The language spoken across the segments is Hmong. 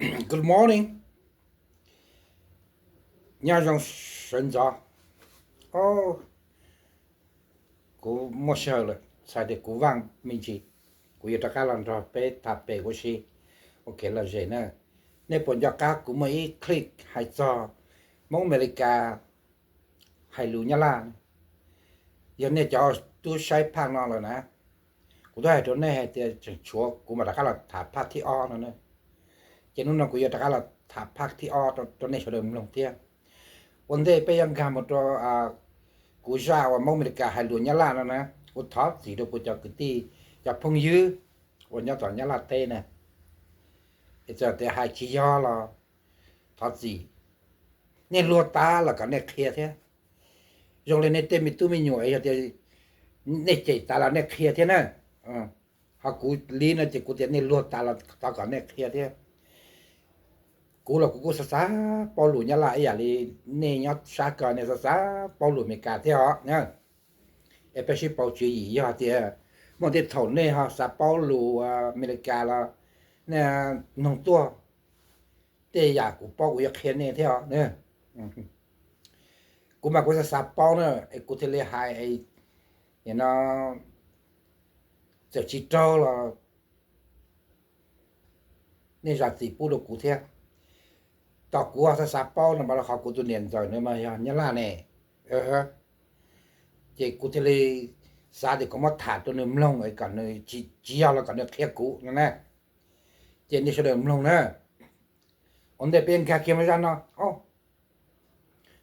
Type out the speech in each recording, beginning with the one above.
Good morning, nyob zoo sawv ntxov. Kuv muaj sij hawm lawm, txhais tias kuv vaaj me ntsis, kuv yuav rov qab los nrog peb tham pem ua si. Ok, los zem na. Nej puas nco qab kuv muaj ib clip hais txog Hmoob Amelikas hais lus Nyab Laj? Yog nej cov tub saib phaj no lawm na, kuv twb hais rau nej hais tias tseem tshuav, kuv mam rov qab los tham phaj thib ob no na. Ces hnub no kuv yuav rov qab los tham phaj thib ob rau nej sawv daws mloog thiab. Ua ntej peb yuav nkag mus rau kuv zaj uas Hmoob Amelikas hais lus Nyab Laj no na, kuv thov txim rau kuv cov kwv tij, cov phooj ywg uas nyob tom Nyab Laj teb na. Es txawm tias hais tsis yog los thov txim. Nej luag tas los kom nej qhia thiab. Zoo li nej tej me tub me nyuam yog tias nej cem tas los nej qhia thiab na. Ho kuv li no ces kuv tias nej luag tas los thov kom nej qhia thiab. Kuv los kuv kuj xav xav paub lus Nyab Laj ib yam li nej nyob sab ko nej xav xav paub lus Amelikas thiab os. Es peb sib pauv tswv yim, yog tias muaj tej thaum nej ho xav paub lus Amelikas los nej noog tuaj, tej yam kuv paub kuv yuav qhia nej thiab os. Kuv mas kuv xav xav paub na, es kuv thiaj li hais no, txawm tsis raug los nej zam txim pub rau kuv thiab. Tom kuv xav xav paub no mas rau qhov kuv tus niam ntxawm nws mas yog Nyab Laj ne, ces kuv thiaj li xav tias kuv muab tham rau nws mloog es kom nws, tsis yog los kom nws qhia kuv no na. Ces nej sawv daws mloog na. Ua ntej peb nkag kiag mus zaj no,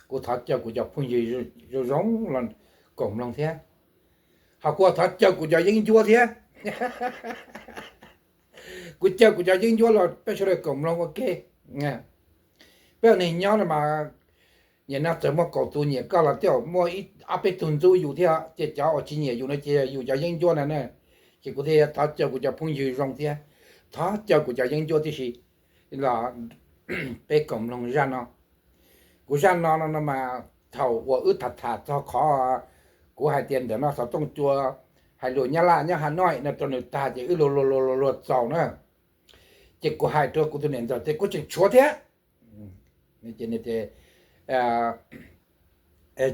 kuv thov caw kuv cov phooj ywg zoo zoo los koom mloog thiab. Ho kuv thov caw kuv cov yeeb ncuab thiab. Kuv caw kuv cov yeeb ncuab los peb sawv daws koom mloog ua ke. Peb ua neeg nyob no mas, nim no txawm muaj kaum tus nyiam koj los twb muaj ob peb tug ntxub yus thiab, ces cov uas tsis nyiam yus no ces yus cov yeeb ncuab na. Ces kuv thiaj thov caw kuv cov phooj ywg zoo thiab, thov caw kuv cov yeeb ncuab tib si los peb koom mloog zaj no. Kuv zaj no no mas thaum uas wb tham tham txog qhov kuv hais tias ntawm no xov tooj cua hais lus Nyab Laj nyob Hà Nội no rau nws tag ces wb luag luag luag luag txaus na. Ces kuv hais rau kuv tus niam ntxawm tias kuv tseem tshuav thiab.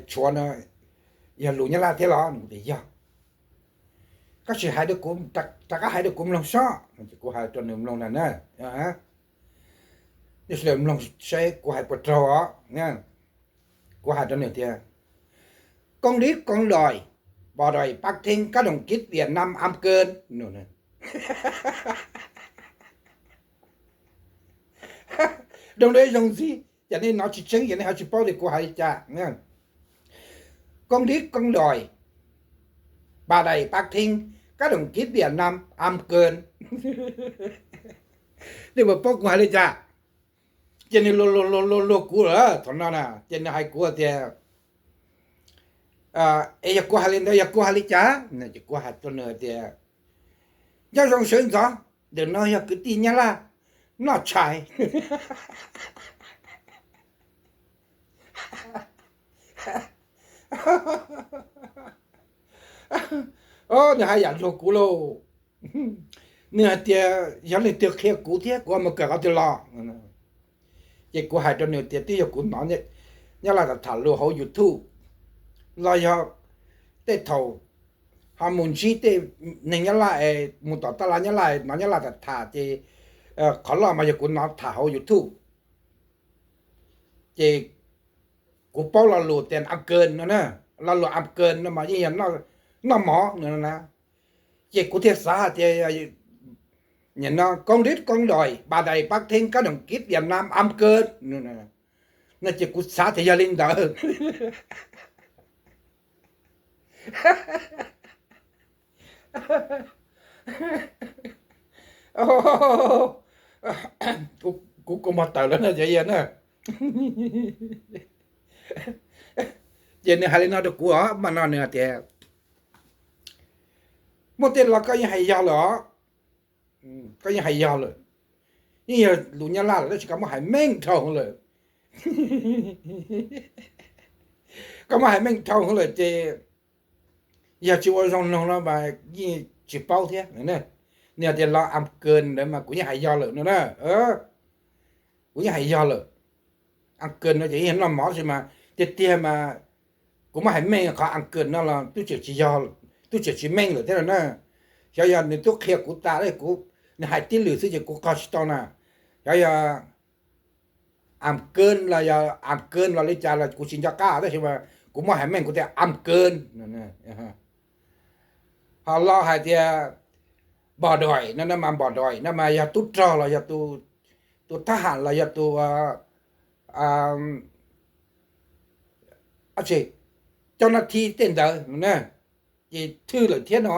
Tshuav no yog lus Nyab Laj thiab los? Nws tias yog. Koj sim hais rau kuv, rov qab hais rau kuv mloog sob. Kuv hais rau nws mloog na na. Nej sawv daws mloog saib kuv hais puas raug os. Kuv hais rau nws tias, Công lý công đòi, bảo vệ Bắc Kinh, các đồng chí Việt Nam âm cơn. Doo deb zoo ntxiv, ces nej hnov tsis tseeb ces nej ho tsis paub tias kuv hais li cas. Công lý công đòi, bảo vệ Bắc Kinh, các đồng chí Việt Nam âm cơn. Nej puas paub kuv hais li cas? Ces nws luag luag luag luag kuv lawm thaum no na, ces nws hais kuv tias, es yog kuv hais li ntawd yog kuv hais li cas? Ces kuv hais rau nws tias, nyob zoo sawv ntxov, ntawm no yog kwv tij Nyab Laj noj tshais. Nws hais yam luag kuv lauj. Nws hais tias yog leej twg qhia kuv thiab kuv mus kawm qhov twg los. Ces kuv hais rau nws tias twb yog kuv hnov Nyab Laj tham tham lus hauv YouTube los yog tej thaum ho mus ntsib tej neeg Nyab Laj, mus tom taj laj Nyab Laj hnov Nyab Laj tham tham ces qhov loj mas yog kuv hnov tham hauv YouTube. Ces kuv paub lo lus tias ăn cơm no na, lo lus ăn cơm no mas yeej yog noj mov no na. Ces kuv thiaj xav hais tias, công lý công đòi, bảo vệ Bắc Kinh, các đồng chí Việt Nam âm cơn no. Ces kuv xav tias yog li ntawd. Kuv kua muag tawm lawm na cov yawg na. Ces nws hais li no rau kuv os, mas no nws hais tias, muaj tej lo koj yeej hais yog lawm os. Koj yeej hais yog lawm, yeej yog lus Nyab Laj lawm tab sis koj muab hais meej dhau lawm. Koj muab hais meej dhau lawm ces yog tsis ua zoo mloog no mas yeej tsis paub thiab. Nws tias lo ăn cơm ntawd mas kuv yeej hais yog lawm no na. Kuv yeej hais yog lawm. Uncle no ces yeej noj mov tab sis mas tiag tiag mas kuv muab hais meej qhov uncle no los twb tseem tsis yog, twb tseem tsis meej lawm thiab no na. Xyov yog nws twb qhia kuv tas, kuv, nws hais tib lwm xwb ces kuv qog tsis tau na. Xyov yog uncle los yog uncle los li cas los kuv tsis nco qab tab sis mas kuv muab hais meej kuv tias uncle. Ho lo hais tias npom doim no no mas npom doim no mas yog tub rog los yog tus thab ham los yog tus coj nab thi tej ntawd ces thwj lawm thiab no.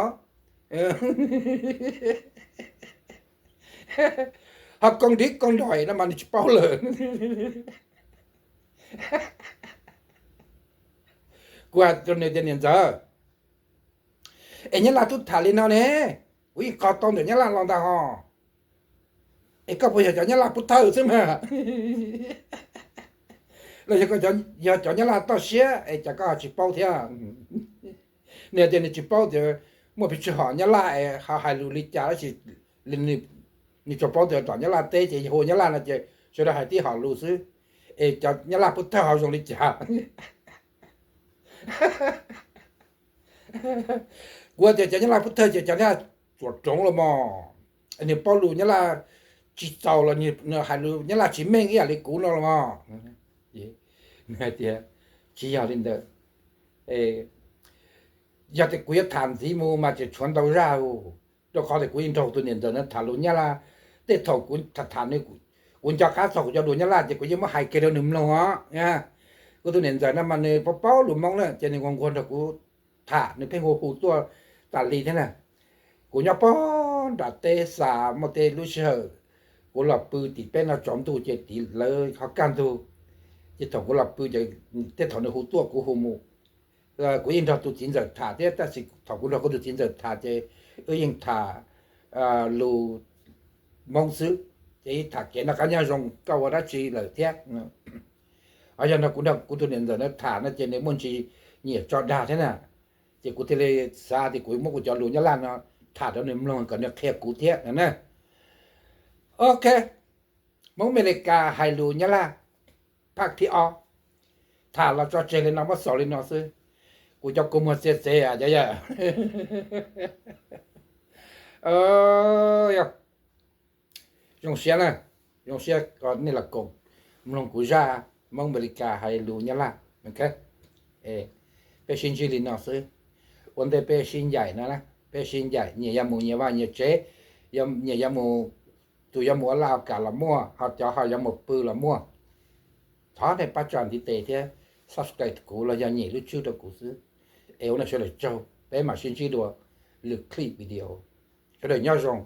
Ho kooj div kooj doim no mas nws tsis paub lawm. Kuv hais rau nws tias niam ntxawm, es nyab laj twb tham li no ne, kuv yeej qog tau ntawm nyab laj los ntag hos. Es koj puas yog cov nyab laj pub thawj xwb mas los yog koj yog cov nyab laj toj siab es cas koj ho tsis paub thiab? Nws tias nws tsis paub tias muaj pes tsawg hom nyab laj es ho hais lus li cas tab sis nws tsuas paub tias tom nyab laj teb ces hu nyab laj no ces sawv daws hais tib hom lus xwb, es cov nyab laj pub thawj ho zoo li cas? Kuv tias cov nyab laj pub thawj ces cov nyab laj tsuam roov los mog, nws paub lus nyab laj tsis txaus los nws hais lus nyab laj tsis meej ib yam li kuv no los mog. Nws hais tias tsis yog li ntawd, yog tias kuv yuav tham ntxiv mus mas tseem tshuav ntau zaj, rau qhov tias kuv yeej nrog tus niam ntxawm no tham lus nyab laj. Tej thaum kuv tham tham nws, kuv nco qab txog kuv cov lus nyab laj ces kuv yeej muab hais kiag rau nws mloog os. Kuv tus niam ntxawm no mas nws paub paub lus Hmoob na ces nws nquag nquag nrog kuv tham, nws pheej hu hu tuaj tas li thiab na. Kuv nyob pog nram teb xav muaj tej lub sij hawm kuv los pw tim peb no tsaus ntuj ces tim lawv ho kaj ntug. Ces thaum kuv los pw ces tej thaum nws hu tuaj kuv hu mus. Kuv yeej nrog tus txiv ntxawm tham thiab tab sis thaum kuv nrog kuv tus txiv ntxawm tham ces wb yeej tham lus Hmoob xwb, ces yeej tham kev noj qab nyob zoo koj ua dab tsi lawm thiab. Ho yog nrog kuv nrog kuv tus niam ntxawm no tham no ces nws muaj ntsis nyiam tso dag thiab na. Ces kuv thiaj li xav tias kuv muab kuv cov lus nyab laj no tham rau nws mloog kom nws qhia kuv thiab no na. Ok, Hmoob Amelikas hais lus nyab laj, part thib ob, tham los tso tseg li no muab xaus li no xwb. Kuv cov kua muag txiav txev cov yawg. Zoo siab na, zoo siab nej los koom mloog kuv zaj Hmoob Amelikas hais lus nyab laj. Peb sib ntsib li no xwb, ua ntej peb sib ncaim no na, peb sib ncaim, nyias yuav mus nyias vaj nyias tsev, nyias yuav mus, tus yuav mus ua laj ua kam los muaj, ho cov ho yuav mus pw los muaj. Thov nej pab tsa ntiv tes thiab subscribe kuv los yog nyem lub tswb rau kuv xwb. Es ua nej sawv daws tsaug, peb mam sib ntsib dua lwm clip video. Sawv daws nyob zoo.